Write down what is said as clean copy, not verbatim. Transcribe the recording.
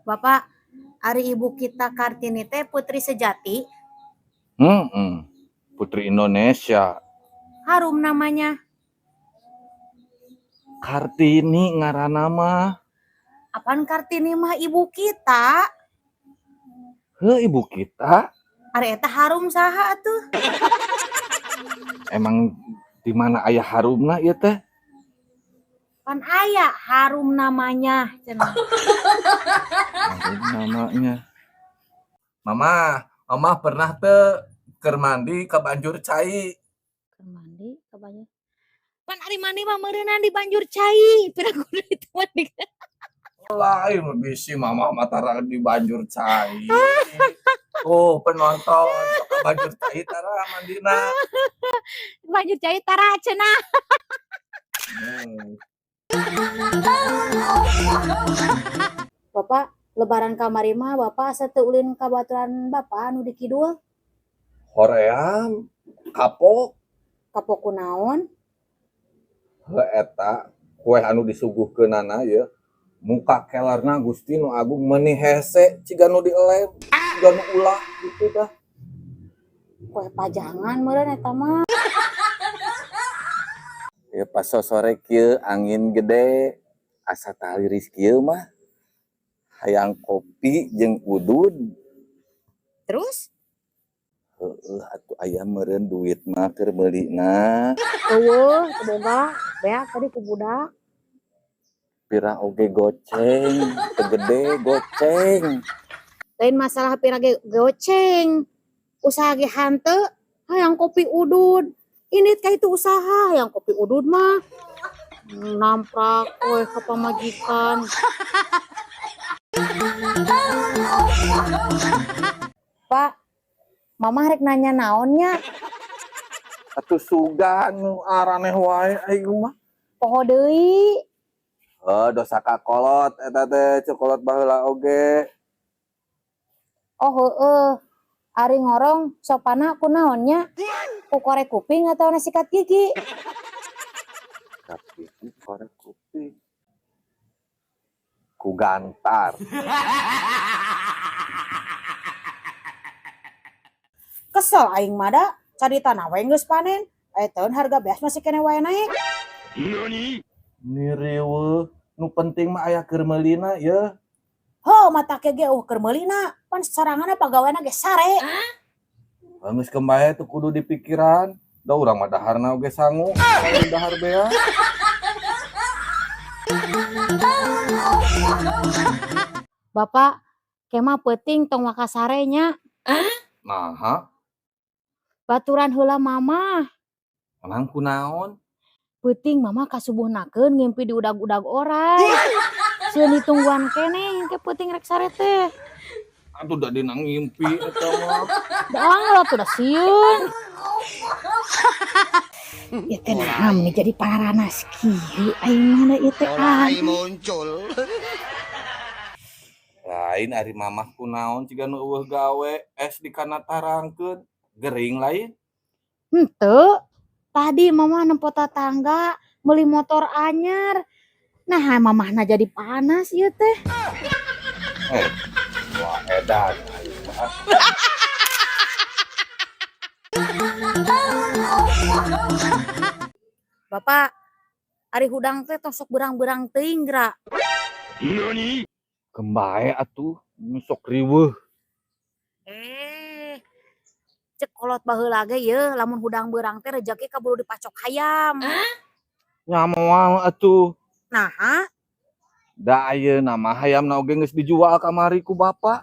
Bapak, ari ibu kita Kartini teh putri sejati. Putri Indonesia. Harum namanya. Kartini ngaranna mah. Apaan Kartini mah ibu kita? Heuh, ibu kita. Ari eta harum saha atuh? Emang di mana aya harumna ieu teh? Pan aya harum namanya cenah. Harum namanya. Mama, mama pernah teu keur mandi ka banjur cai? Keur mandi ka banjur. Pan ari mandi mah meureunan di banjur cai. Piraku itu mandi. Lain bisi mama mah tara di banjur cai. Oh, penonton sok ka banjur cai tara mandina. Banjur cai tara cenah. Bapak, lebaran kamari mah bapak asa teu ulin ka baturan bapak anu di kidul? Hoream, kapok. Kapok kunaon? Heuh eta kue anu disuguhkeunana ieu. Muka kelerna Gusti nu Agung meuni hese ciga nu dielem, ciga nu ulah gitu tah. Kue pajangan meureun eta mah. Ya pas sore kieu angin gede asa taliris kieu mah. Hayang kopi jeung udud. Terus? Heueuh atuh aya meureun duit mah keur meulina. Eueuh, teu boga, beak tadi ku budak. Pira oge goceng, teu gede goceng. Lain masalah pira ge goceng. Usaha ge hanteu, hayang kopi udud. Ini ka itu usaha hayang kopi udud mah. Namprak we ka pamajikan. Pak, mama rek nanya naon nya? Atuh sugan nu araneh wae aing mah. Poho deui. Heuh, dosa ka kolot eta teh, ceuk kolot baheula oge. Oh heueuh. Ari ngorong sopana kunaon nya? Ku korek kuping atau sikat gigi? Sikat gigi, korek kuping. Ku gantar. Kesel aing mah da, carita we geus panen. Aya tahun harga beas masih keneh wae naik. Nani? Ni riweuh, nu penting mah aya keur meulina ye. Heuh, mata ke ge eueuh keur meulina, pan saranganna pagaweana ge sare. Geus kembae teu kudu dipikiran. Da urang mah daharna oge sangu, lain dahar beas. Bapak, kemah peuting tong waka sare nya. Naha? Baturan heula mama. Emang kunaon? Peuting mama kasubuhnakeun ngimpi diudag-udag oray. Sieun ditungguan keneh engke peuting rek sare teh. Atuh da dina ngimpi eta mah. Da angel atuh da sieun. Ieu teh naha meni jadi paranas kieu aing mah da ieu teh Mulai aneh. muncul. Lain ari mamah kunaon ciga nu eueuh gawe es dikana tarangkeun, gering lain. Henteu. Tadi mama nempo tatangga meuli motor anyar. Nah, mamahna jadi panas ieu teh. Wah edan aing mah. Bapak, ari hudang teh tong sok berang-berang teuing geura. Nani? Kembae atuh, nu sok riweuh. Cek kolot baheula ge yeuh lamun hudang beurang teh rejeki kaburu dipacok hayam. Nya moal atuh. Naha? Da ayeuna mah hayamna oge geus dijual kamari ku bapak.